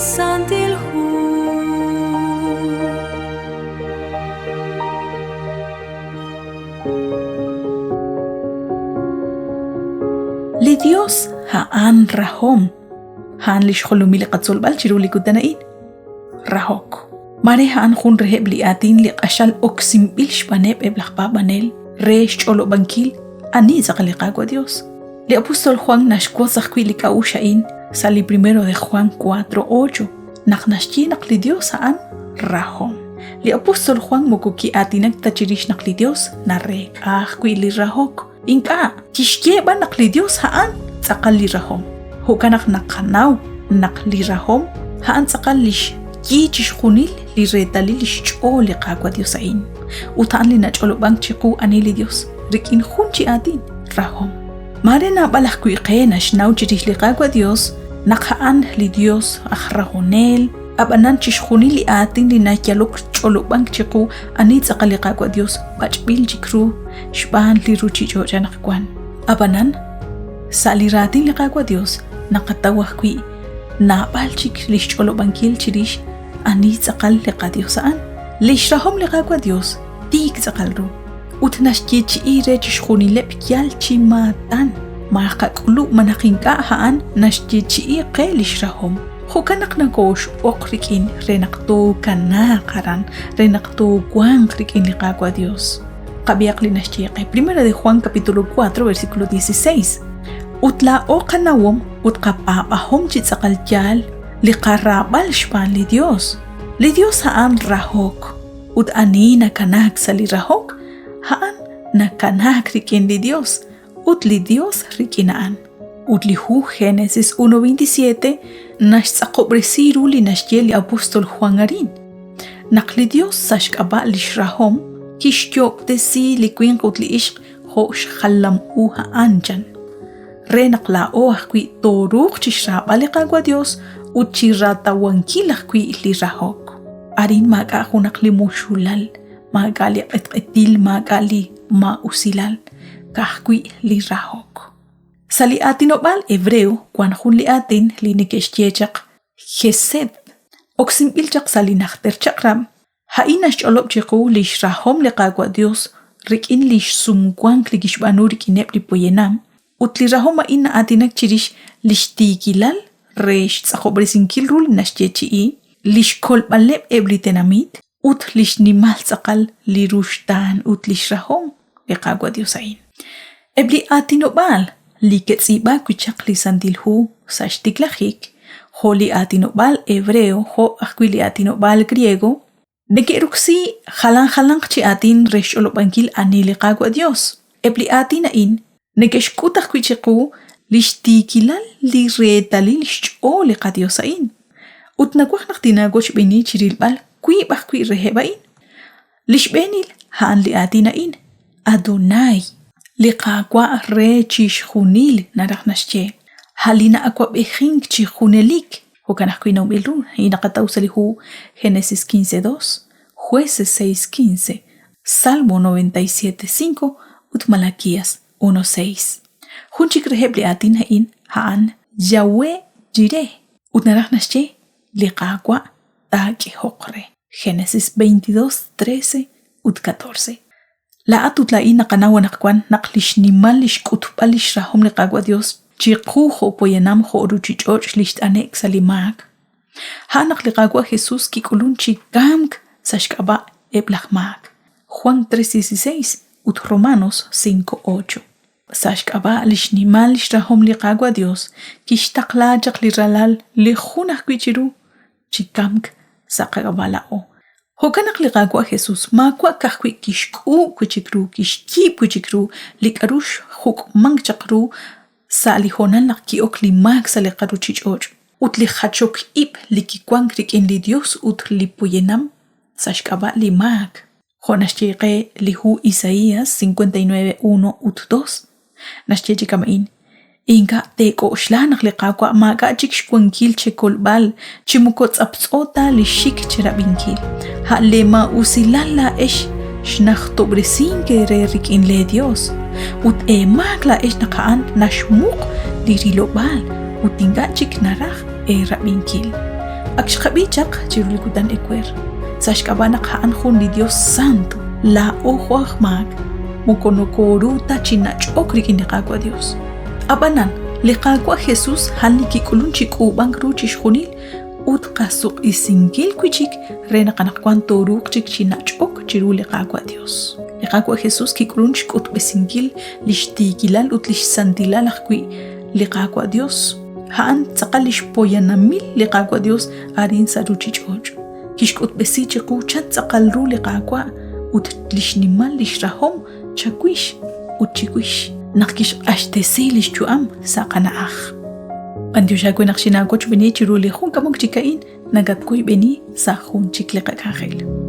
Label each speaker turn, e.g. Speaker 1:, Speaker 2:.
Speaker 1: Santil Hu.
Speaker 2: Li Dios a'an rahom. A'an li xjolomil li qatzolb'al chiru li kutan a'in. Rahok. Maare a'an jun reheb' li aatin li q'axal oksinb'il xb'aaneb' eb' laj paab'anel re xch'olob'ankil ani tz'aqal li Qaawa' Dios. Li apóstol Juan naxwotz ajwi' li k'a'uxl a'in sa' li primero de Juan 4:8 naq naxye naq li Dios a'an rahom. Li apóstol Juan moko ki'aatinak ta chirix naq li Dios nareek'a ajwi' li rahok. Ink'a', kixye b'an naq li Dios a'an tz'aqal li rahom. Jo'kan naq naqanaw naq li rahom a'an tz'aqal lix yi chixjunil li reetalil lix ch'ool li Qaawa' Dios a'in. Ut a'an li nach'olob'ank chiqu ani li Dios rik'in jun chi aatin, rahom. Maare naab'al ajwi' qe naxnaw chirix li Qaawa' Dios naq a'an li Dios aj rahonel, ab'anan chixjunil li aatin li nayalok ch'olob'ank chiqu ani tz'aqal li Qaawa' Dios b'ach'b'il chik ru xb'aan li ruchich'och' anaqwan. Ab'anan, sa' li raatin li Qaawa' Dios naqataw ajwi' naab'al chik li xch'olob'ankil chirix ani tz'aqal li qaDios a'an. Lix rahom li Qaawa' Dios tiik tz'aqal ru ut naxyeechi'i re chixjunileb' yal chi maatan. Ma qak'ulub' malaj ink'a' a'an naxyeechi'i qe lix rahom. Jo'kan naq nokooxb'oq rik'in re naq tookanaaq aran, re naq toowanq rik'in li Qaawa' Dios. Qab'ihaq li naxye qe Primera de Juan capítulo 4 versículo 16. Ut laa'o qanawom ut qapaab'ahom chi tz'aqal yaal li qaraab'al xb'aan li Dios. Li Dios a'an rahok, ut ani nakanaak sa' li rahok, a'an nakanaak rik'in li Dios, ut li Dios rik'in a'an. Ut li hu Génesis 1.27 naxtz'aqob'resi ru li naxye li apóstol Juan arin. Naq li Dios sa' xk'ab'a' lix rahom kixyo'ob'tesi li winq ut li ixq jo' xjalam u a'an chan. Re naq laa'o ajwi' tooruuq chixraab'al li Qaawa' Dios ut chiratawankil ajwi' li rahok. Arin maak'a' junaq li muxulal, maak'a' li q'etq'etil, maak'a' li maa'usilal, ka'ajwi' li rahok. Sa' li aatinob'aal hebreo wan jun li aatin li neke'xye chaq Jesed. Oksinb'il chaq sa' li Najter Chaq'rab', a'in naxch'olob' chiqu li xrahom li Qaawa' Yos rik'in li xsumwank li kixb'aanu rik'ineb' li poyanam, ut li rahom a'in na'aatinak chirix li xtiikilal re xtz'aqob'resinkil ru li naxyeechi'i, li xkolb'aleb' eb' li tenamit ut li xnimal tz'aqal li ruxtaan ut li xrahom li Qaawa' Yos a'in. Eb' li aatinob'aal li ke'tz'iib'aak wi' chaq li Santil Hu sa' xtiklajik, jo' li aatinob'aal hebreo jo' ajwi' li aatinob'aal griego, neke'roksi jalan jalanq chi aatin re xch'olob'ankil ani li Qaawa' Yos. Eb' li aatin a'in neke'xk'ut ajwi' chiqu li xtiikilal li reetalil xch'ool li qaYos a'in. Ut nawaj naq tinaawochb'eeni chi rilb'al wiib' ajwi' reheb' a'in. Li xb'eenil a'an li aatin a'in, Adonai, li Qaawa' re chixjunil naraj naxye, a' li na'awab'ejink chi junelik. Jo'kan ajwi' nawb'il ru, a'in naqataw sa' li hu Génesis 15:2, Jueces 6:15, Salmo 97:5 ut Malaquías 1:6. Jun chik reheb' li aatin a'in a'an Yahweh Jireh ut naraj naxye li Qaawa' taak'ehoq re. Génesis 22, 13 ut 14. Laa'at ut laa'in naqanaw anaqwan naq li xnimal li xk'utb'al li xrahom li Qaawa' Yos chiqu jo' poyanam jo' ruuchich'och' li xt'ane'k sa' li maak, a'an naq li Qaawa' Jesús kik'ulunk chi kamk sa' xk'ab'a' eb' laj maak, Juan 3:16 ut Romanos 5:8. Sa' xk'ab'a' li xnimal xrahom li Qaawa' Yos kixtaqla chaq li Ralal li jun ajwi' chiru chi kamk sa' qak'ab'a' laa'o. Jo'kan naq li Qaawa' Jesús maawa' ka'ajwi' kixk'uub' wi' chik ru, kixyiib' wi' chik ru li k'aru xjuk'mank chaq ru sa' li hoonal naq ki'ok li maak sa' li qaruuchich'och' ut li jachok ib' li kiwank rik'in li Yos ut li poyanam sa' xk'ab'a' li maak. Jo' naxye qe li hu Isaías 59, 1 ut 2, naxye chi kama'in, Ink'a' teek'oxla naq li Qaawa' maak'a' chik xwankil chekolb'al, chi moko tz'aptz'o ta li xik cherab'inkil. A' leemaa'usilal laa'ex xnajtob'resink eere rik'in leeYos, ut eemaak laa'ex naq a'an naxmuq li rilob'aal ut ink'a' chik naraj eerab'inkil. Ak xqab'i chaq chiru li kutan ewer, sa' xk'ab'a' naq a'an jun li Dios santo, laa'o jo' aj maak, moko nokooru ta chi nach'ok rik'in li Qaawa' Dios. Ab'anan, li Qaawa' Jesus a'an li kik'ulun chi k'uub'ank ru chixjunil ut qasuq'isinkil wi' chik re naq anaqwan tooruuq chik chi nach'ok chiru li Qaawa' Dios. Li Qaawa' Jesus kik'ulun xk'utb'esinkil lix tiikilal ut lix santilal ajwi' li Qaawa' Dios. A'an tz'aqal lix poyanamil li Qaawa' Dios arin sa' ruchich'och'. Kixk'utb'esi chiqu chan tz'aqal ru li Qaawa' ut lix nimal lix rahom chawix ut chiwix naq kixq'axtesi lix yu'am sa' qana'aj. B'antiox aawe naq xinaawochb'eeni chiru li jun k'amok chik a'in nakatwoyb'eni sa' jun chik li qak'anjel.